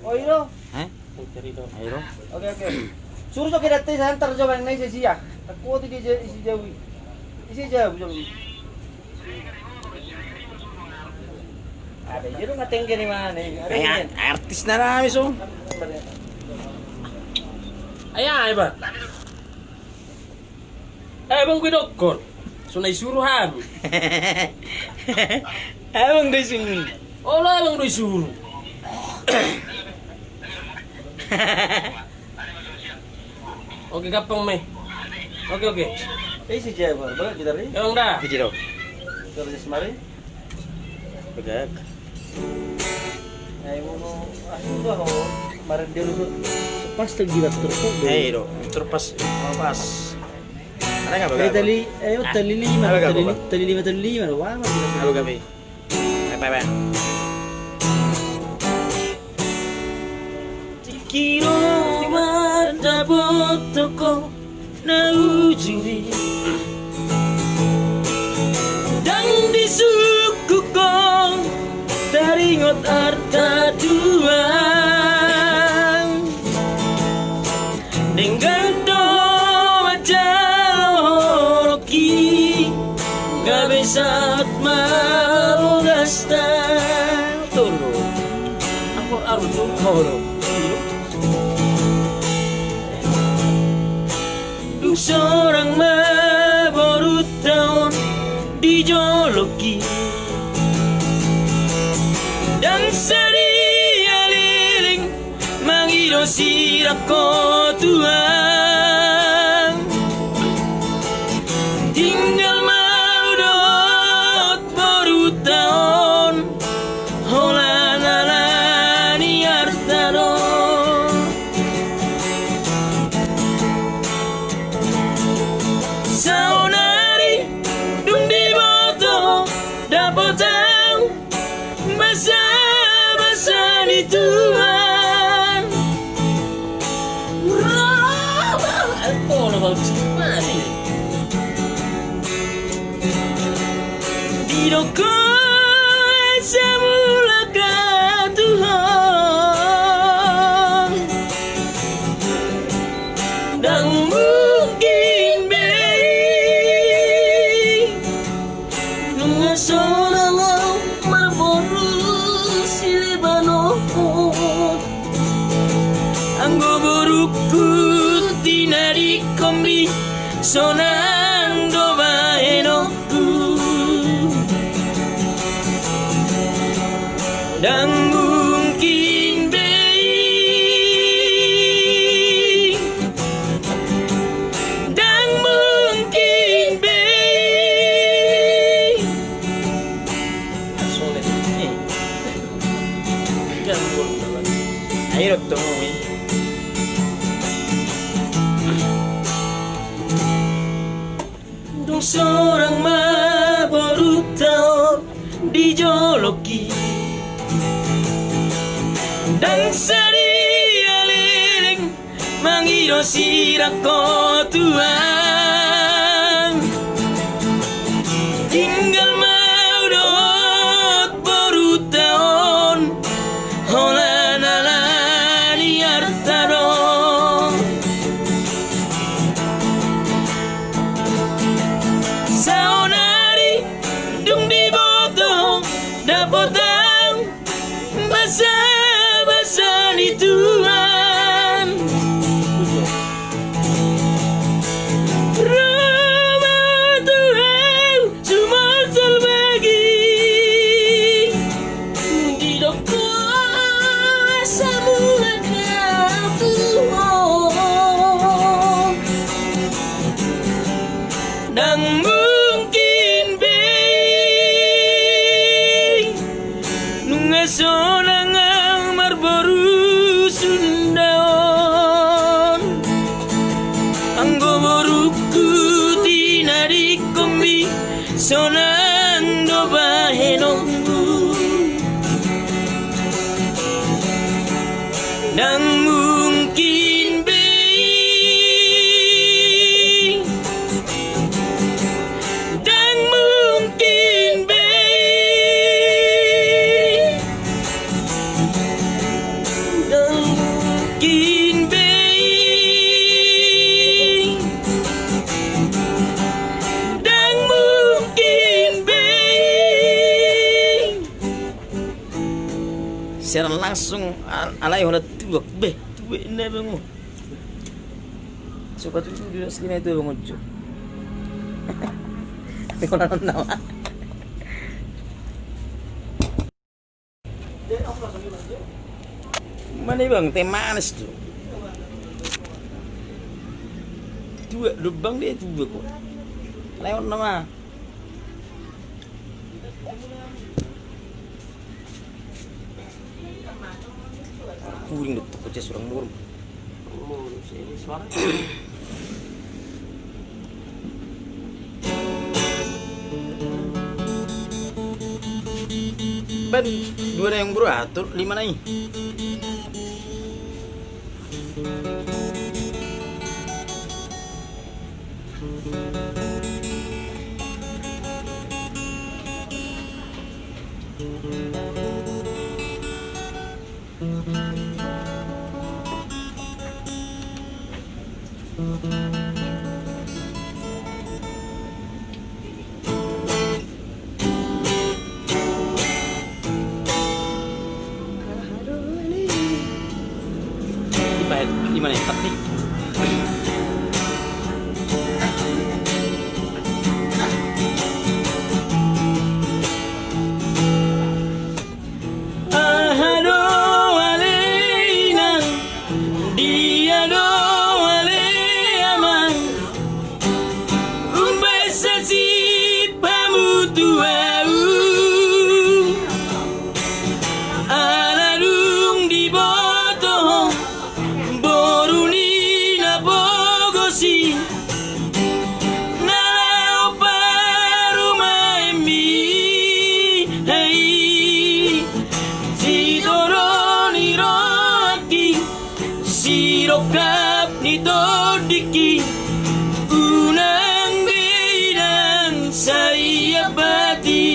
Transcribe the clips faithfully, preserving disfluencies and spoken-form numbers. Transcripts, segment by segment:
Oh, i do. Hah? Puter i do. Ayo. Oke, oke. Suru jo ke date, saya antar jo bang nai sia. Takut dia isi jauh. Isi jauh, jauh. Ada i do ngatengke ni mana? Ada i do. Artis na rame so. Ayo, ayo, Bang. Eh, bang, gue dokon. So na isuru hami. Abang do isuru. Olo, abang do isuru. Oke, gampang me. Oke, oke. Eh, si Jaya, bang, bang, gitar i. Emang dah. Di jero. Terus mari. Begak. Ai, mau, mau, ah, itu, oh, kemarin dia dulu. Pas tu gila terus. Eh, do, terpas, pas. Ada nggak, eh, begak? Tali, eh, ah, tali lima, ada nggak, tali, bang? Tali lima, tali lima, wah, mah, gila. Halo, Gabe. Bye, bye, bye. Tingki ro ma dapothon ho na ujur i. Ndang disungkun ho taringot arta tuang. Denggan do manjalo holong i, gabe saut ma bagasta. Tolu. Aku harus tolu. Dung sonang ma borunta on di jolok i, ndang sadia leleng mangido sirang ho tuang. Tinggal ma hudok borunta on, holan ala ni arta do. Saonari dung diboto dapot au basa-basa ni Tuhan. Didok ho asa mulak au tu Ho, ndang mungkin be i. Nunga sonang au marboru sileban on. Anggo borungku tinadingkon i, sonang do bahenonku. Ndang mungkin be i. Ndang mungkin be i. Ayo, rap tu i. Dung sonang ma borunta on di jolok i, ndang sadia leleng mangido sirang ho Tuhan. Tinggal ma hudok borunta on, holan ala ni arta do. Saonari dung diboto dapot au basa-basa ni Tuhan. Ro ma tu au sumolsol bagi, didok ho asa mulak au tu Ho, ndang mungkin be i. Nunga sonang au marboru Sunda on. Anggo borungku tinadingkon i, sonang do bahenonku. Ndang mungkin be i. Ndang mungkin be i. Mungkin be i. Ndang mungkin be i. Siaran langsung, al-, alai holan tuak be, tuak na bangun. Suka tu dulu sekina itu bangun cu. Holan nama. Mana bang, teh manis tu. Dua lubang dia dua kok. Lewat nama. Kuring do toko ces orang murung. Ban dua na yang bro atur lima na i. Ipa, ima na i, empat ni. Aha do ale inang, dia do ale amang, umbahen sasip hamu tu ahu. Ala dung diboto ho boru ni na pogos i, na laho parumaenmi i. Sitodo ni rohangki, sirongkap ni tondingki, unang be inang sai ampati.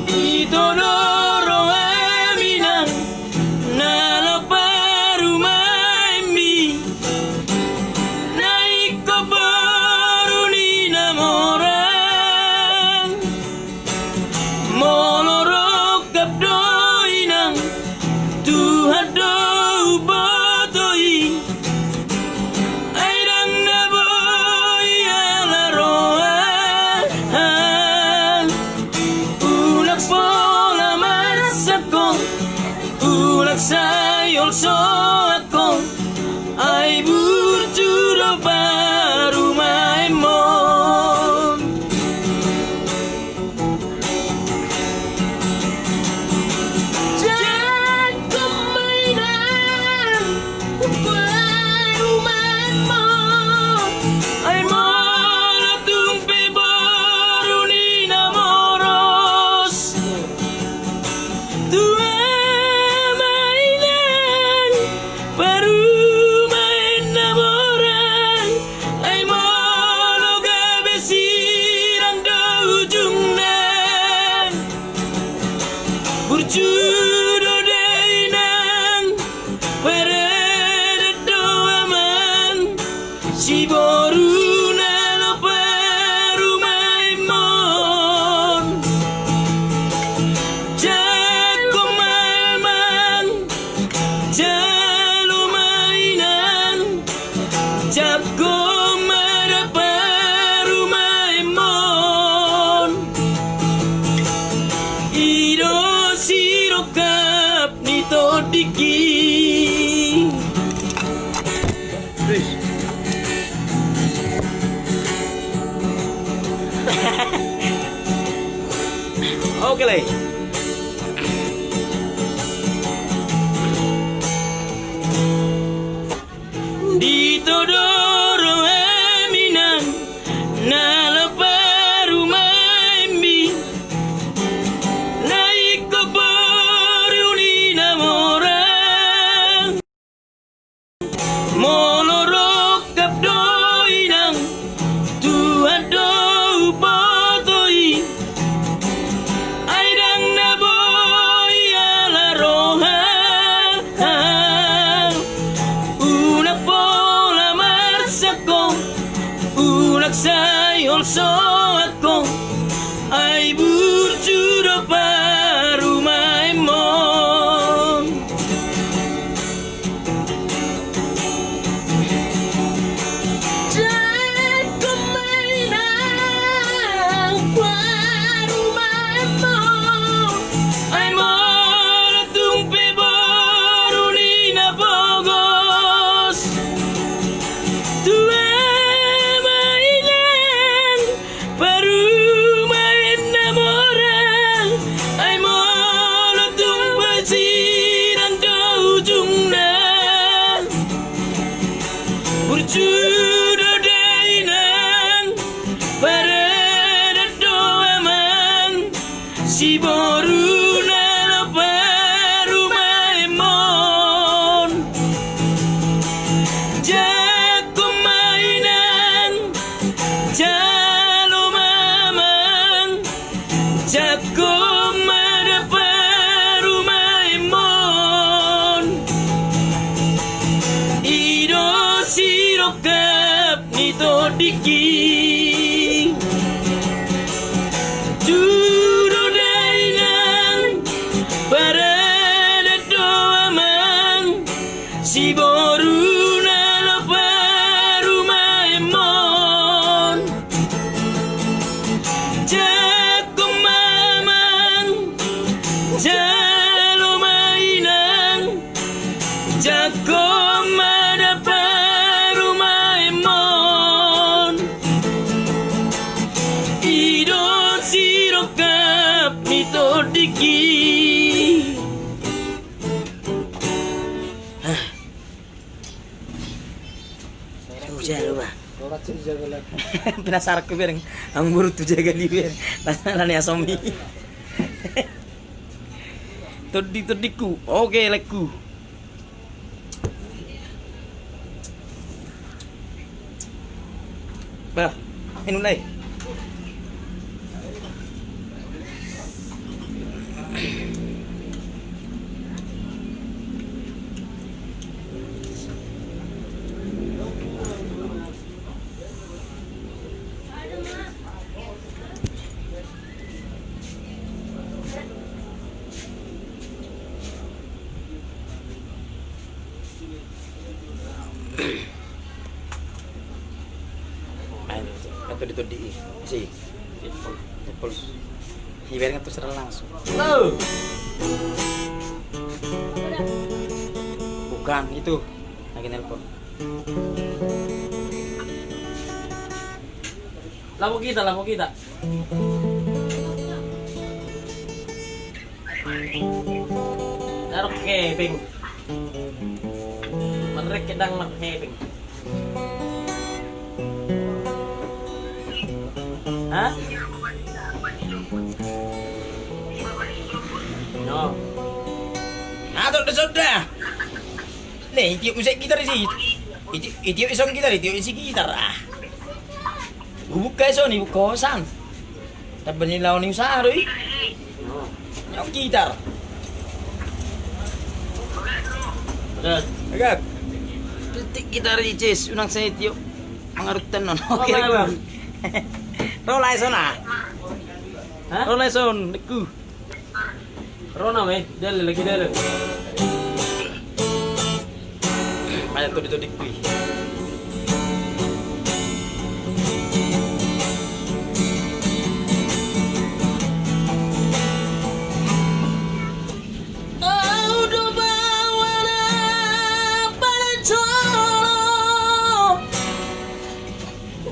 Ito do rohami nang na laho parumaenmi, na ingkon boru ni na morang. Molo rongkap do inang, Tuhan do huboto i. Ai ndang na boi ala roha, unang pola marsangkon, unang sai holsoan ho, ai burju do parumaenmon. Jangkon ma inang parumaenmon, ai molo tung pe boru ni na moros. Tua ma inang parumaen na morang, ai molo gabe sirang do ujungna. Burju do da inang, paradat do amang, siboru na laho parumaenmon. Jangkon ma amang, jalo ma inang, jangkon ma da parumaenmon. I do sirongkap ni tondingki. Oke, lai. Di todo rohami nang na laho parumaenmi, na ingkon boru ni na morang. Molo rongkap do inang, Tuhan do huboto i. Rongkap ni tondingki. Hujaha do, bah. Penasaran ku bereng. Anggur tu jaga di bereng. Tanah ni asomi. Tondi-tondingku. Oke, laengku. Bah, minum lai. Ayo, tondi-tondi i. Si. Telepon. Ibaratnya tuh secara langsung. Halo. Bukan, itu. Lagi nelpon. Lapo hita, lapo hita. Taruh hepeng. Merek kedang mar hepeng. Hah? No. Atur de sonda. Nih, itiup musik gitar isi. Iti-, itiup ison gitar, itiup isi gitar. Ah. Hubuka ison, hubuka hosan. Tapi ni lawan ni usaha do i. Nyok gitar. Agak. Titik gitar i ces, unang sai tiup. Mangaruttan non. Oke. Ro lai son ah. Hah? Ro lai son, deku. Ro na me, dale lagi dale. Ayo, tondi-tondingku i. Au do baoa na parjolo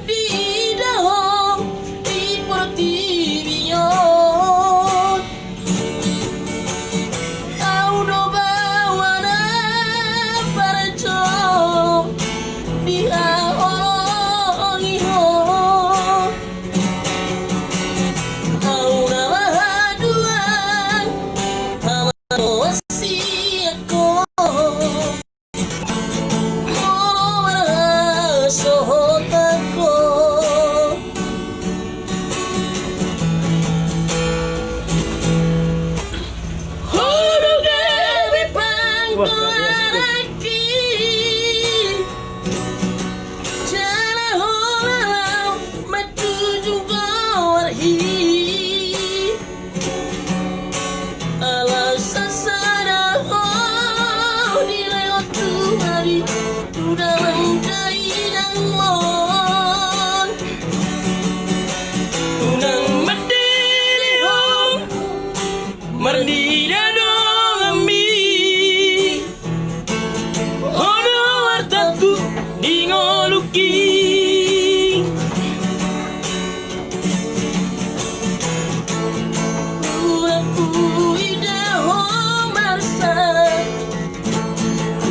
diida ho di portibi on. Au do baoa na parjolo dihaholongi ho. Au nama haduan, nama wasiat ho. Molo marhasohotan ho. Ho do gabe panggoaranki. Jala ho laho manjujung goarhi. Ala sasada ho dilehon Tuhan i tu dalan dainang on. Unang mandele ho marnida donganmi. Ho do artangku di ngolungki. Unang huida ho marsak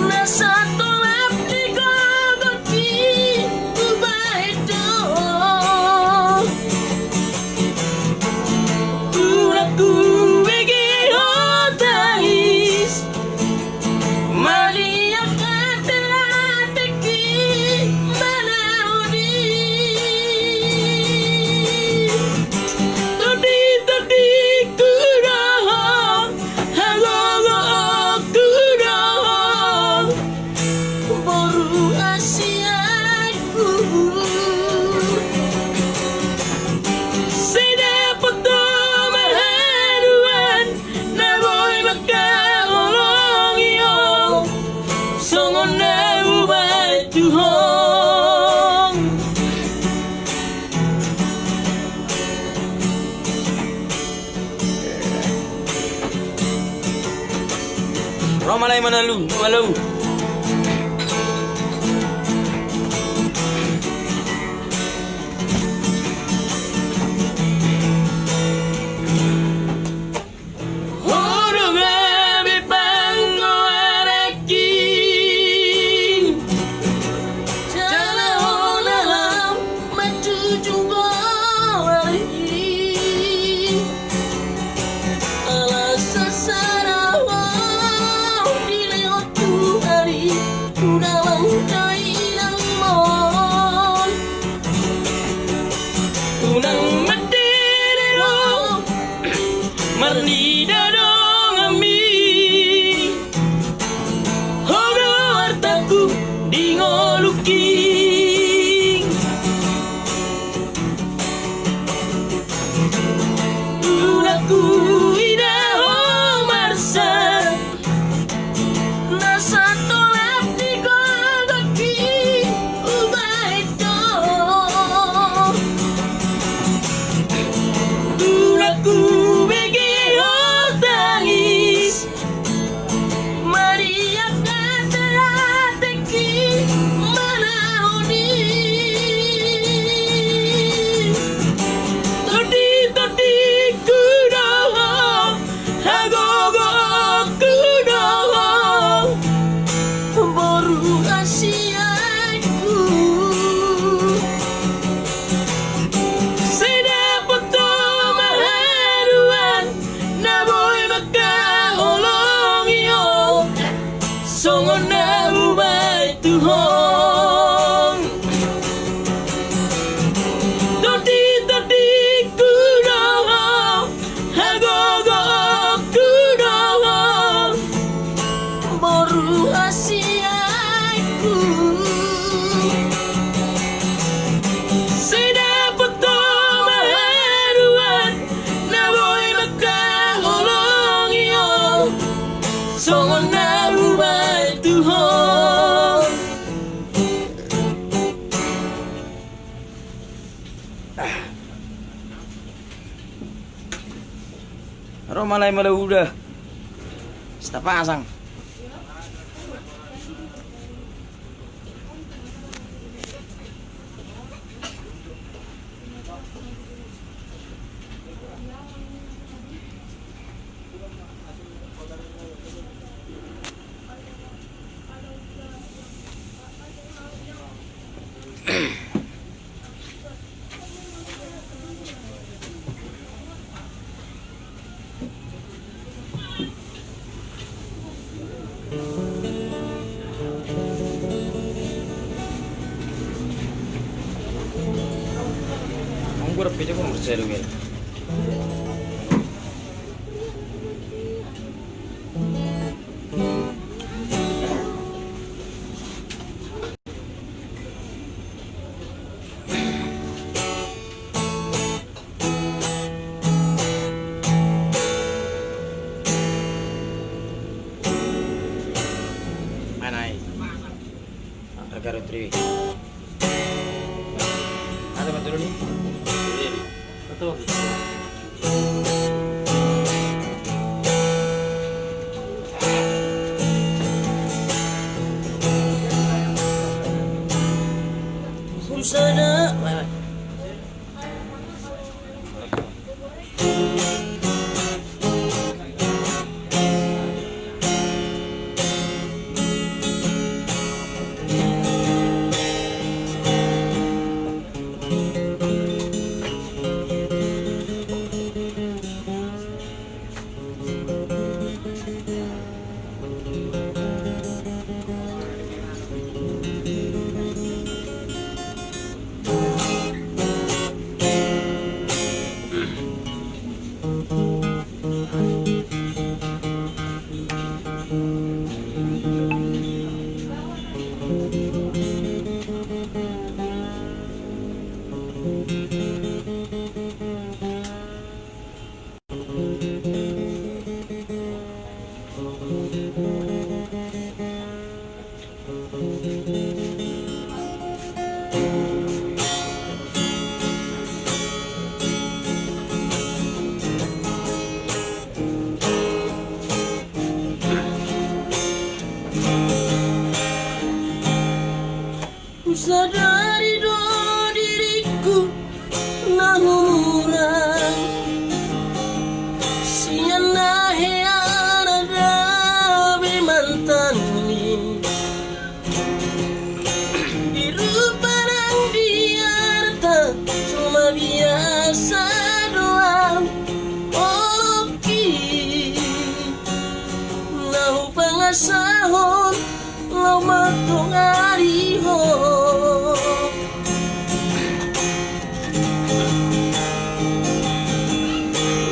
na satolap di gogonki, hubahen do. Unang hubege ho tangis. Maliang ate-ateki manaon i. Tondi-tondingku do ho, hagogoonku do ho. Boru asi anggur. Sai dapot ho ma haduan na boi mangkaholongi ho songon na hubahen tu ho. Ro ma lae, manalu, manalu. Nida donganmi, ho do artaku di ngolungki. Unang huida ho marsak, na satolap ni gogonki hubahen do. Unang hubege ho tangis, mariak ateatengki manaon i. Tonditondingku do ho, hagogoonku do ho, boru hasianku. Sai dapot ho ma haduan na boi mangkaholongi ho, songon na hubahen tu ho. Tonditondingku do ho, hagogoonku do ho, boru hasianku. Sai dapot ho ma haduan na boi mangkaholongi ho, songon na hubahen tu ho. Ro ma lae molo huida. Sita pasang. Mana i? Harga roti. Ada betul ni? Betul. Husada. Husadari do diringku na humurang sian na hea na gabe mantanmi. Di rupa nang di arta cuma biasa do au, oloki na hupangasahon laho mandongani ho.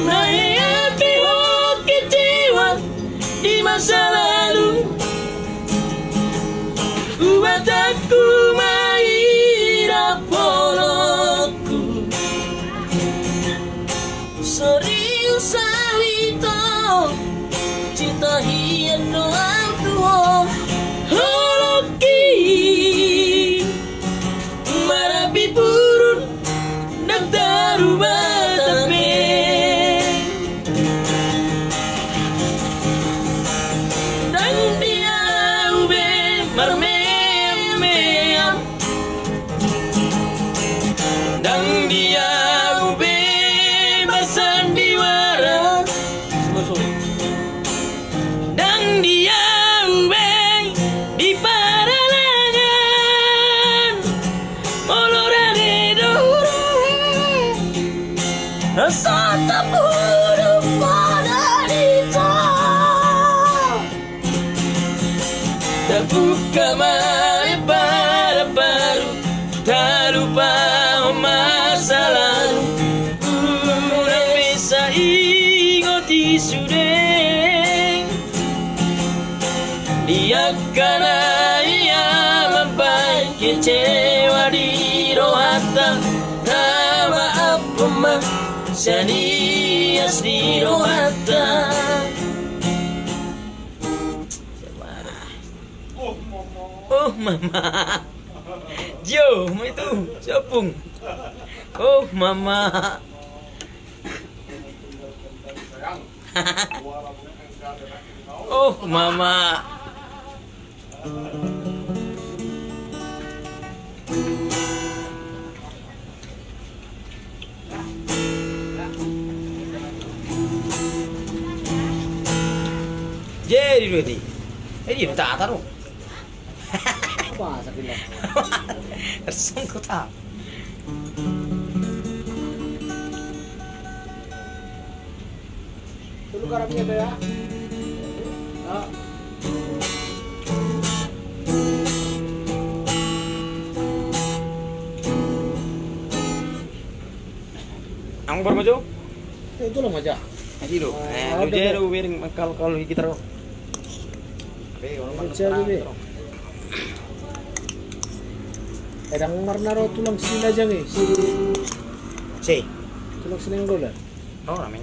Na hea pe ho Serius au ito, cinta hian do au tu ho. Holongki marapi purun, ndang tarubata be. Ndang di au be marmeam-meam. Ndang di au be marsandiwara. Ndang di au be di paralangan. Molo rade do huroha, asa tapuduk ma di ito. Tabuka ma lembaran baru, talupahon masa lalu. Unang be sai ingot i sude. Di angka na ia mambahen kecewa di rohanta, tama ampun ma sian ias di rohanta. Oh mama. Jo, ma itu siapung. Oh mama. Oh mama. Jadi dua di. Eh, dia tak taruh. Apa sakit lah? Tersungkut ah. Tolu garamnya ada ya. Ya. Ang bar majo? Itu lah maja. Aji lo. Eh, lu jadi lu wiring kalau kalau gitar lo. Cari be. Edang marnaro tulang sina jang i. Si. Tulang sina yang dolar. Oh, rame.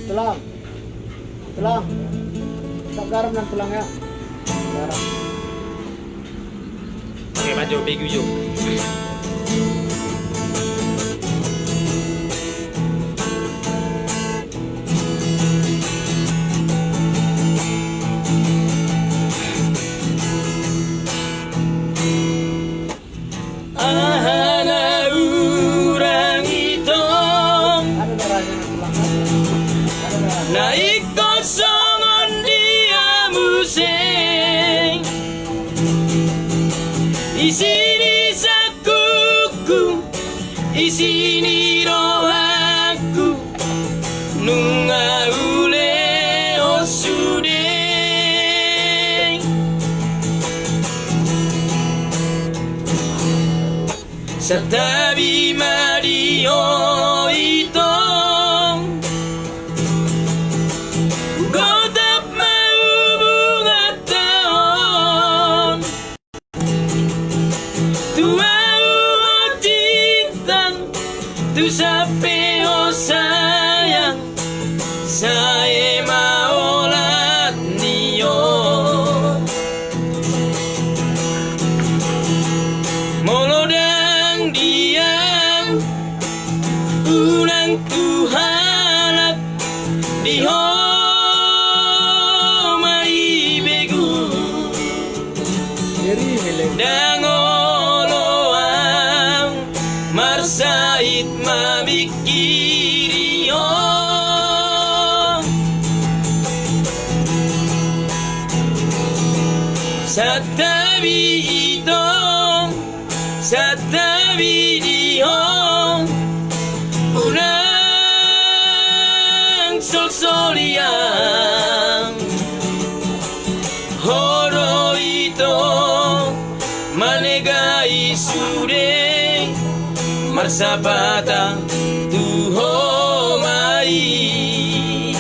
Tulang. Tulang. Tak garam nang tulang ya. Garam. Oke, maju, begu, yuk. Aha na hurang ito, na ingkon songon dia muse. Isi ni sangkutku, isi ni rohangku, nunga hulehon sude. Santabi ma di ho ito, gotap ma hubunganta on. Tu ahu ho cinta, tu sampe ho sayang, sae ma holan ni on. Molo ndang di ahu, unang tu halak, di ho ma i begu. Ndang olo ahu marsahit mamingkiri ho. Santabi ito, santabi di ho, unang solsolian. Ho do ito manegai sude, marsapata tu ho ma i.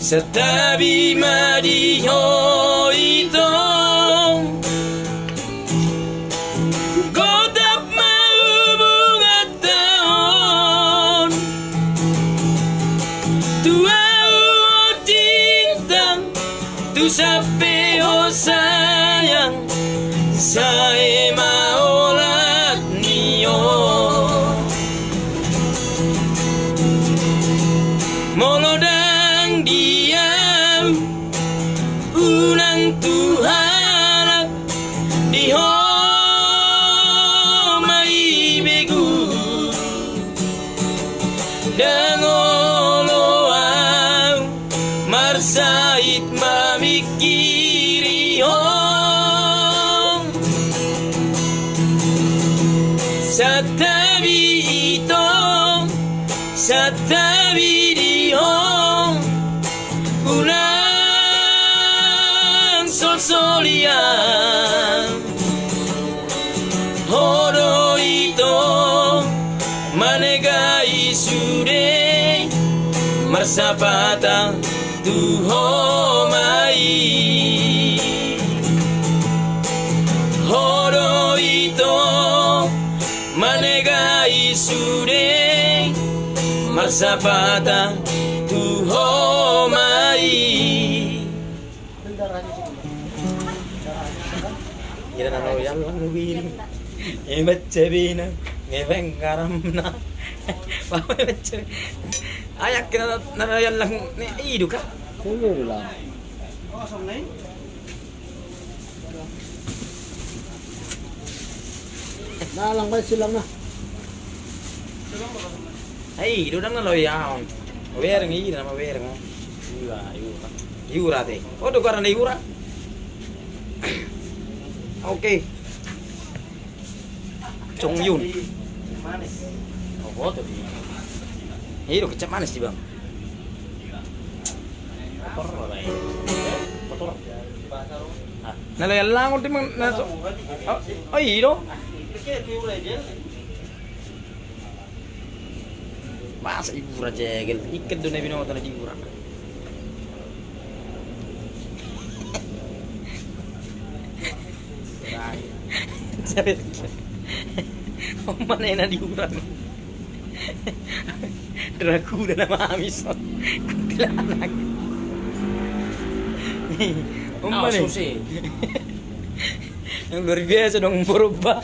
Santabi ma di ho ito. Gotap ma hubunganta on. Tu ahu ho cinta, tu sampe ho sayang, sae ma olat ni on. Molo ndang di ahu, unang tu halak, di ho ma i begu. Ndang olo ahu marsahit mamingkiri ho. Santabi ito, santabi di ho, unang solsolian. Ho do ito manegai sude, marsapata tu ho ma i. Ho do ito manegai sude, marsapata tu ho ma i. Ira na loyang wiring. Nge baca bina, nge penggaramna. Bawa baca. Ayak kena na loyang lang ni idu ka. Iya lah. Na lang bae silang na. Ai, do dang na loyang. Wereng i nama wereng. Iura, iura. Iura te. Oh, do karena iura. Oke. Cong Yun. Oh, foto di. Iya, do kecap manis di bang. Kotor lah, Bang. Kotor. Ah. Na loyang langon di mang na so. Oh, oh, iya do. Masa iura jegel, ikan do na binoto na diura. Oman na diura. Dracula na mamis. Kuntilanak. Oman na. Luar biasa dong, Bro, ba.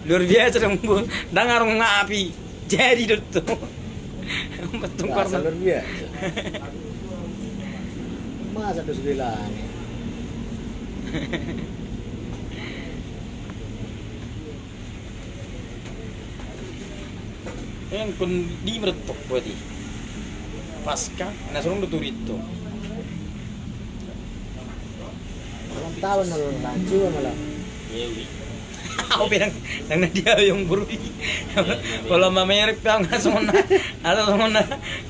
Luar biasa dong, Bro. Ndang adong api. Jadi do tu. Betungkar. Luar biasa. Masa dos bilang. Ingkon di meretok berarti. Pasca, na songon do turito. Ulang tahun na ulang tahun juga malah. Iya, wi. Au pe nang, nang na dia yang buru i. Kalau mamerek pe nggak semona, ada semona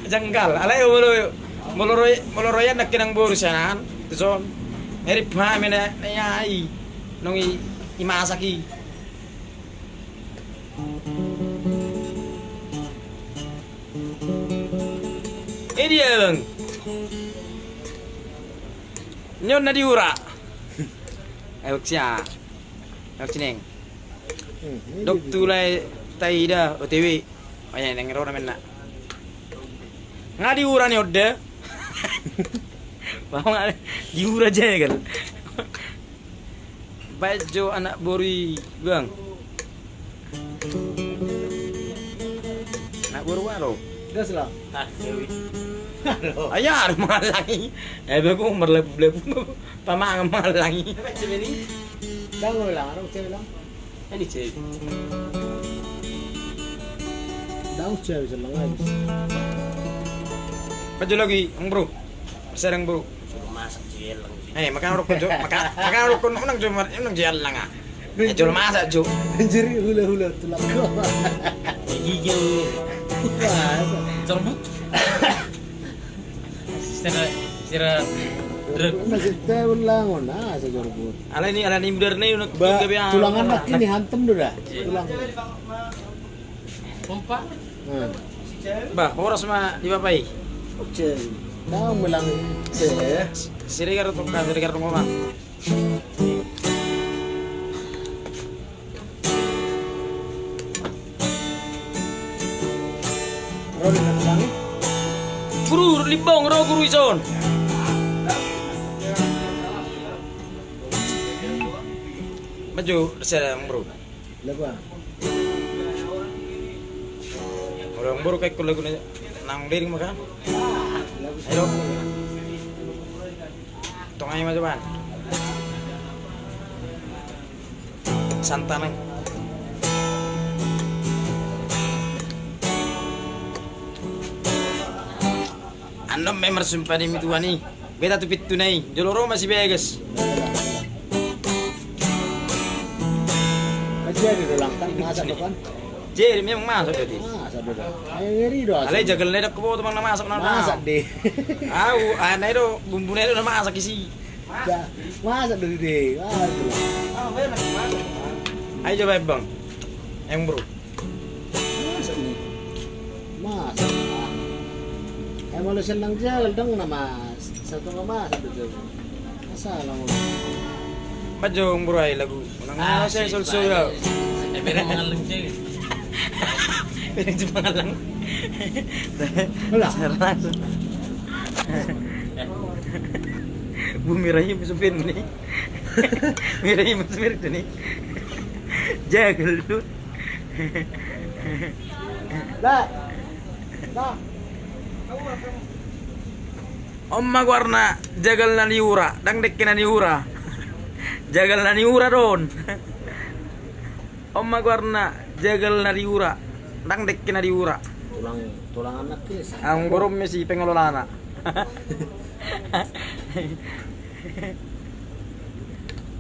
janggal. Alai molo, molo roy, molo royan nak kenang boru sanan. Tuson. Merek pa mena, na i, nong i, i masak i. Ini dia, Bang. Nyon na diura. Ayo, sia. Ayo, sineng. Dok tulai taida O T W. Oh ya, neng rona menna. Nga diura ni odde. Bang, nga diura jegel. Baik jo anak boru i, Bang. Anak boru aro. Gas lah. Ah, Dewi. Aduh. Ayah, ada malangi. Eh, bego, merlebu-lebu. Pamangan malangi. Apa cewek ini? Dang ulang, ada cewek ulang. Ini cewek. Dang cewek selang habis. Apa lagi, Bang Bro? Serang, Bro. Suruh masak, Cil. Eh, makan rokok, Jo. Makan, makan rokok, unang, Jo, unang, Jo, lang, ah. Eh, jolo masak, Jo. Jadi hula-hula tulang gua. Gigi, Jo. Masak. Cerbut. Asisten, sira, drag. Masih teh ulang, oh, nah, saya cerbut. Ala ni, ala ni muda ni, unang ba, tiga biang. Tulang anak ini hantem do dah. Iya. Tulang. Pompa. Hmm. Bah, horas ma di bapa i. Oke. Kau melang. Siregar tu kan, Siregar tu kan. Guru, limbong ro guru ison. Maju, serang, bro. Lagu aha? Orang baru kayak lagu ni, nang lirik maka. Ayo. Tong ai ma coba. Santan ai. Annon ma i marsumpah demi Tuhan i. Beta tu pintu na i. Jolo ro ma si Bagas. Jadi do langkang masak do kan? Jadi memang masak do di. Masak do. Ayo ngeri do. Alai jagal na i dok boto bang na masak na. Masak di. Au, ana i do bumbu na i do na masak isi. Masak do di. Ayo coba bang. Yang bro. Masak ni. Masak. Ai molo sian nang jagal dang na masak. Satu na masak do jagal. Masalah molo. Maju bro ai lagu. Nang masak sol sol ya. Eh, bereng mangalang cewek. Bereng mangalang. Alah. Bumi rahim supir ni. Mirai masuk ni. Jagal do. Lah. Lah. On ma goarna jagal na ni ura, dang dekke na ni ura. Jagal na ni ura do on. On ma goarna jagal na ni ura, dang dekke na ni ura. Tulang, tulang anak ke. Anggo ro ma si pengelolana.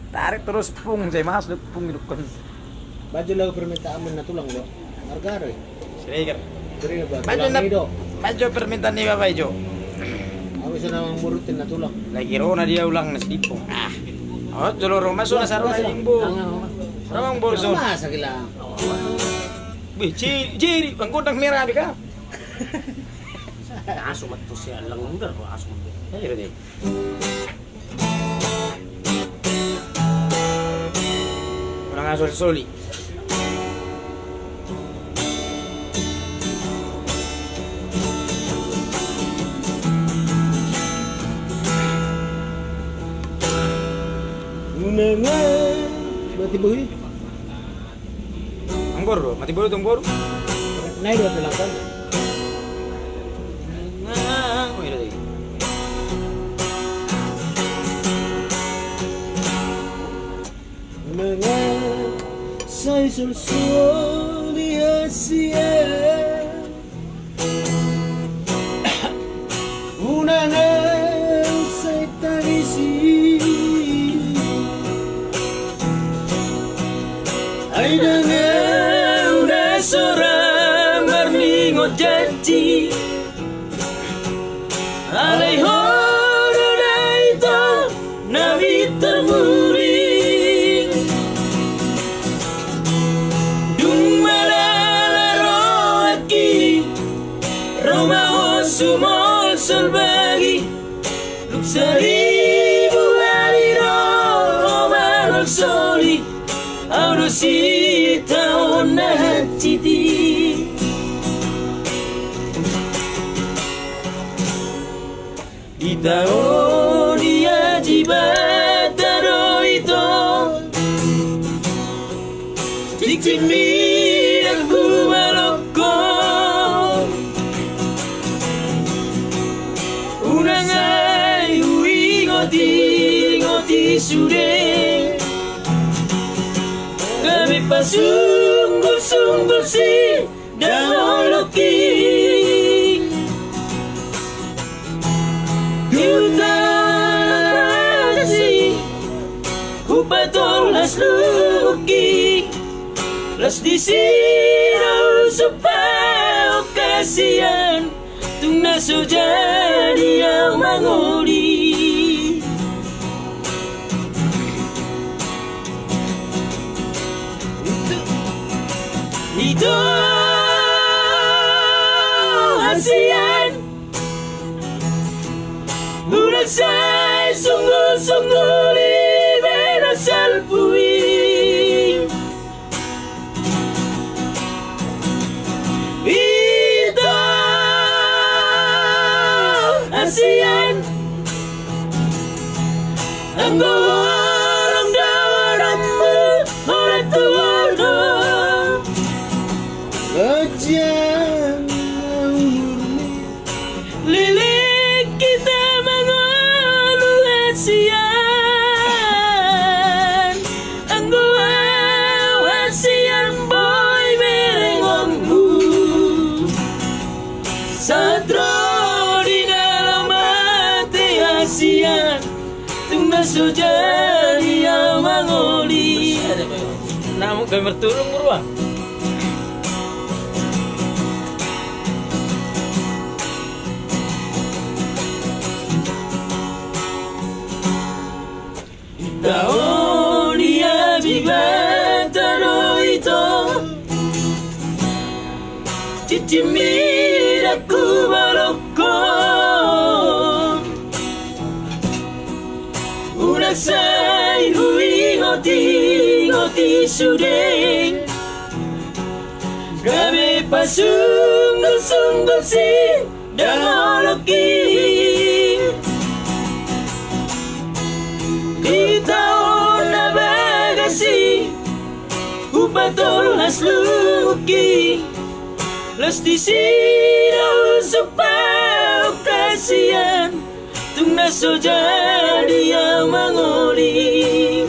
Tarik terus pung, sai mas duk pung duk kon. Baju lagu permintaan na tulang do. Marga do. Siregar. Siregar ba. Baju tulang na, i do. Baju permintaan ni bapak ijo. Aku sana mang murutin na tulang. Lagi ro na dia ulang na sidipung. Ah. Oh, jolo ro masuk na sarung na limbo. Ro mang borso. Masa gila. Wih, ciri, ciri, bang kodang merah bika. Asu matu sialang mudar, asu matu. Ayo deh. Orang asal soli. Unang ai mati bohi. Anggor do, mati boru tu anggor. Nai do tu lakon. Nanga sai solsol di hasian. Unang au sai tangisi. Ai dang au na so ra marningot janji. Alai ho do na ito na pintor muring. Dung malala rohangki. Ro ma ho sumolsol bagi. Dung saribu hali ro ho manolsoli. Au do sitaon na hansit i. Ditaoni aji bata do ito. Cicing midang humalongkon. Unang ai huingot-ingoti sude. Gabe pasunggul-sunggul si daolongki. Di huta na rasi hupatolhas lungki. Las disi au sumpaon hasian. Tung na so jadi au mangoli. Ito hasian. Anggo holong dohononmu, holan tu holong. Ganjang umurmu. Leleng hita mangolu hasian. Anggo au hasian boi berengonmu. Sahat ro di na laho mate hasian. Tung na so jadi au mangoli. Namun kami berturun beruang. Taon i Amanta do ito. Cicimi ndang hubalokon. Unang sai huingot-ingot i sude. Gabe pasunggul-sunggul si ndang holong i. Di taon na bagas i hupatolhas lungki. Las disi do husumpa hasian. Tung na so jadi au mangoli.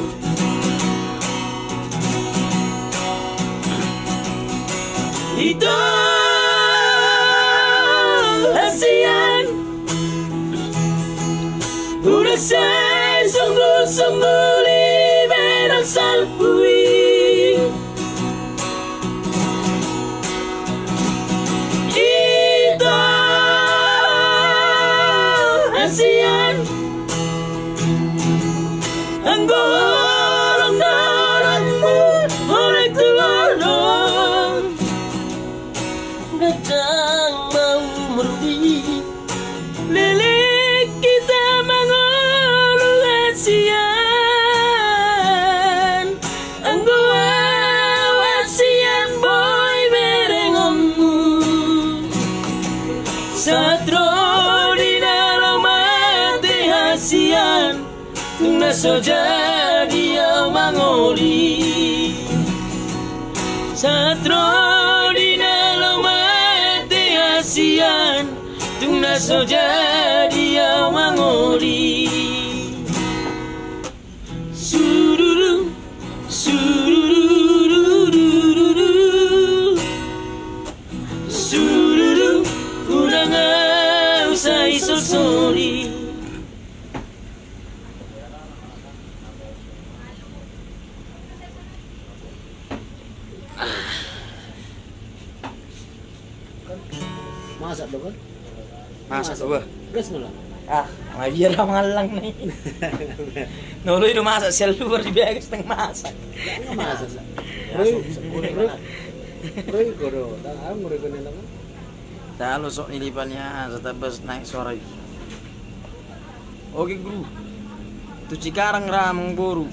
Ito hasian. Unang sai sunggul-sunggul i be ndang salpu i. Ito hasian. Anggo holong dohononmu, holan tu holong. Ganjang ma umurmi. Leleng hita mangolu hasian. Anggo au hasian boi berengonmu. Sahat ro di na laho mate hasian. Tung na so jadi au mangoli. Sahat ro di na laho mate hasian. Tung na so jadi au mangoli. Sururu, sururu, sururu, unang au sai solsoli. Masak do kan? Masak do bah. Gas malah. Ah, ma biar mangallang nih. Nolo i do masak, sial luar di bagas teng masak. Masak. Roy, Roy, Roy kodo, tak am Roy kodo nama. Talu sok ni lipan ya, tetap bas naik suara. Oke guru. Tu Cikarang ra amangboru.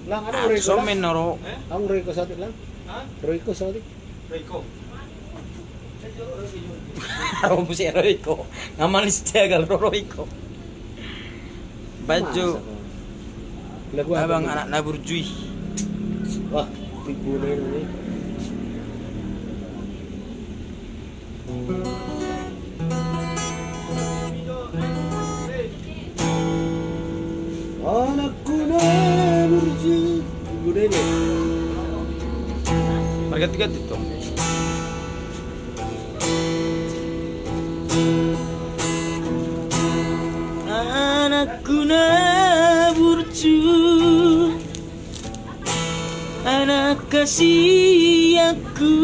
Lang, anu, ah, Roy ko, Lang. Somen noro. Ang Roy ko satik, Lang. Hah? Roy ko satik. Roy ko. Roy ko. Nga manis jagal ro Roy ko. Bajo. Masa ko? Lagu apa? Abang ini? Anak na burju i. Wah, tipu na ini. Anakku na burju. Tipu na ini. Marganti-ganti tong. Anakku na burju, anak kesayanganku,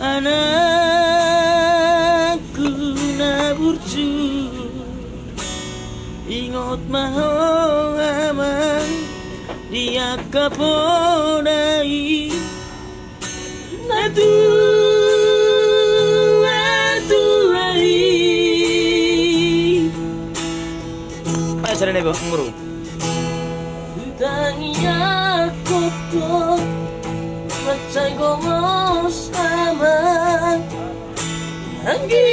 anakku na burju. Ingot ma ho amang di angka poda i. Na tua-tua i. Pasaran ibu guru. Tangiang koko mansai gomos amang. Anggiat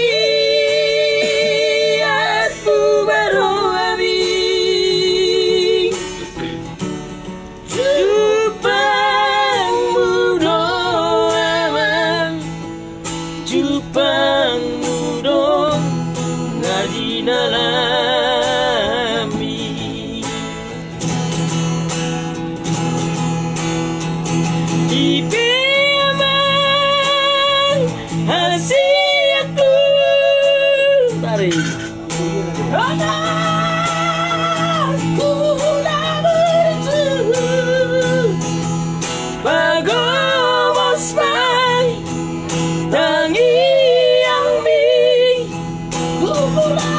Hula burju, pagomos ma i tangiangmi. Hula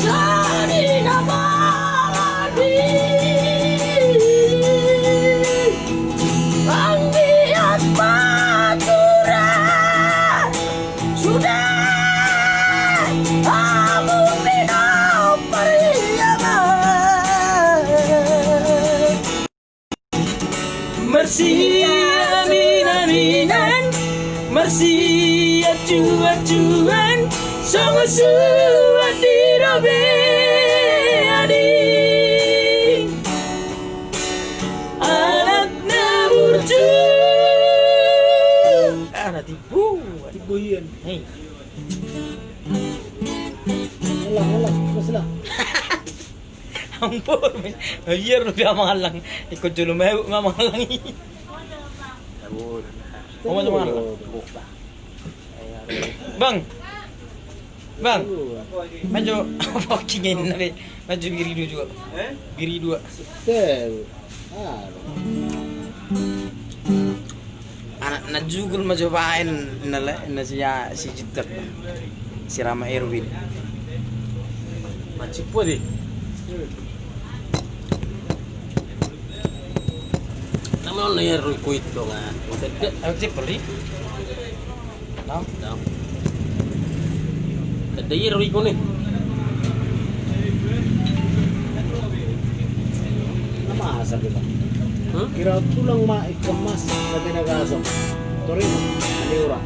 jadi na mangani anggiat ma tura sude hamu pinompar i. Marsiaminaminan, marsiacuacuan, songon suan di robean i. Anak na burju. Ah, na timbo. Timbo hian. Hei. Alah, alah, kasih lah. Ampun. Iya, rupiah mangallang. Ikut jolo mau, nggak mangallang. Ampun. Oh, mau mangallang. Bang. Bang. Maju. Apa kingen nabe? Maju biri dua juga. Biri dua. Anak na jugul ma jo baen na le, na si, si Jitter. Si Rama Erwin. Macipo di. Nama on na Erwin kuit dong ah. Ayo Jitter di. Dam. Dam. Tanda ira ro ikon i. Nama asal kita? Hmm? Kira tulang ma ikan mas, tapi na gasong. Torino, ani ura.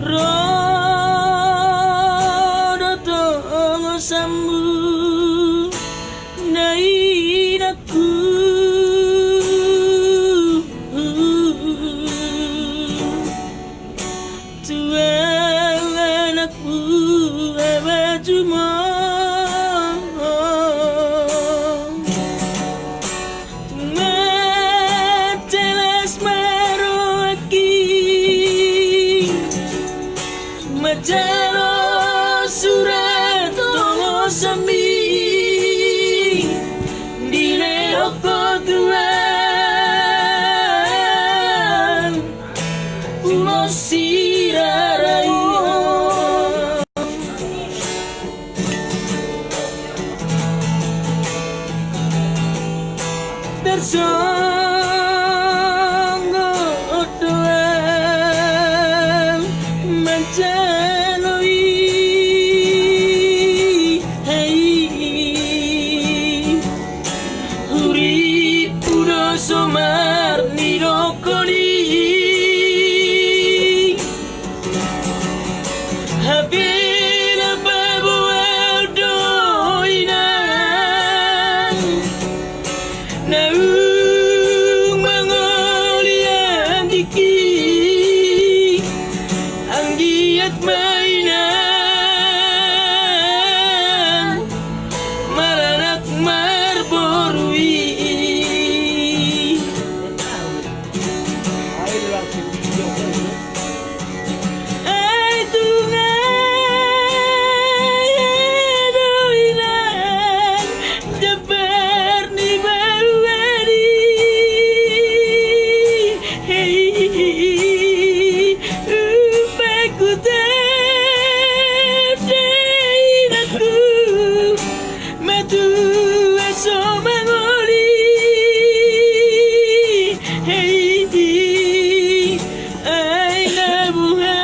Ro do tongosanmu. Na inangku, tu anakmu, abajuma. Tung manjalas ma rohangki, manjalo surat tongosanmi, dilehon ho Tuhan, ulos sirara i. Tarsonggot do au manjalo i, hai. Hurippu do so marnidok on i. Hape na paboa do inang, naung mangoli anggingki, anggiat ma inang maranak marboru i. Ai Tuhan, ia do inang jambar ni baoa i. Hei, umpangku tanda inangku, matua so mangoli. Hei, ai na boha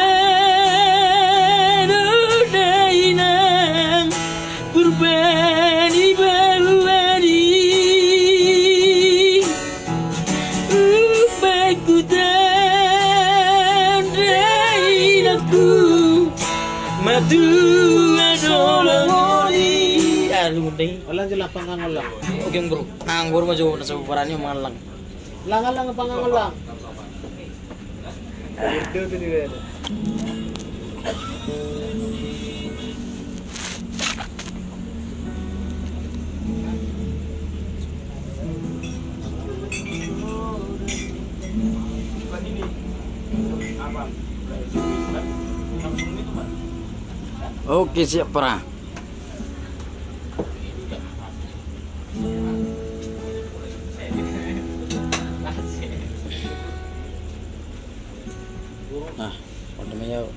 do da inang, purba ni baoa i. Umpangku tanda inangku, matua so mangoli. Aduh, dai. Ulang jelas pangan ulang. Oke, bro. Nganggur ma jo, na so barani mangallang. Lang, lang, pangan lang. Oke, siap, Pra. Nah, udah, Meo.